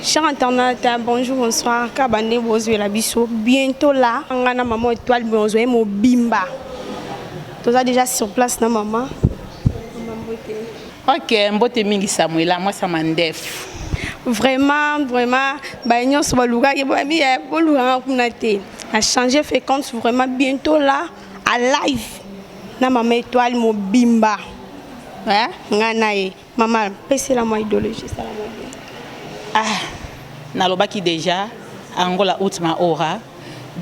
Cher internaute, bonjour, bonsoir. Kabande bozwela biso bientôt là. Nga na maman étoile bozwe mobimba. Toza déjà sur place na maman. Maman mbote. Ok, mbote mingi Samuela, mwasi ya mandefu. Vraiment, vraiment, ba nyonso balukaki boyebi eh, bolukanga kuna te. A changer fréquence vraiment bientôt là à live na maman étoile mobimba. Hein? Nga na ye. Maman, pesela mwa idéologie sala mwa bien. Ah, nalobaki déjà Angola última hora.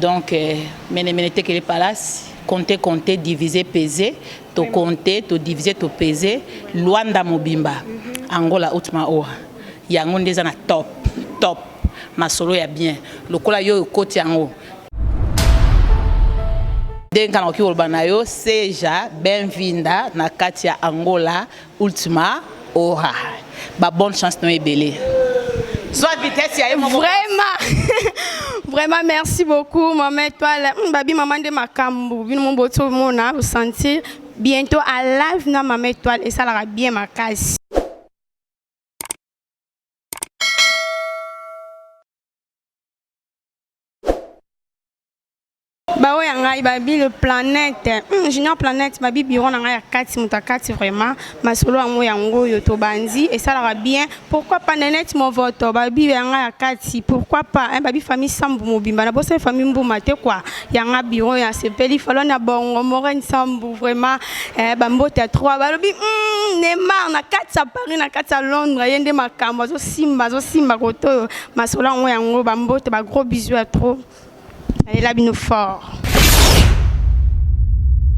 Donc euh, mene mene tekele palace, compter compter diviser peser, to compter, to diviser, to peser, Luanda mobimba. Angola última hora. Yango nde eza na top, top. Masolo ya bien. Lokola yo okoti yango. Ndenge nga nakoki koloba na yo seja bem-vinda na kati ya Angola Ultima hora. Ba bonne chance no ebele. Zwa vitesse ya ye moko. Vraiment. Vraiment merci beaucoup maman étoile. Hmm, babi maman nde makambo. Bino mo boto mona sentir bientôt à live na maman étoile et ça la bien makasi. Baoyo ya ngai babi le planète junior planète babi bureau na ngai ya kati moto ya kati vraiment masolo yango yango oyo tobandi esalaka bien pourquoi pas nenette movoto babi ya ngai ya kati pourquoi pas hein, babi famille sambu mobimba na bosani famille mbuma te quoi ya nga bureau ya sepeli falon na bongo moren sambu vraiment eh, bambote ya 3 balobi Neymar na kati ya Paris na kati ya Londres ye nde makambo azosimba azosimba kotoyo masolo yango yango bambote ba gros bisous ya trop. Nalela bino fort.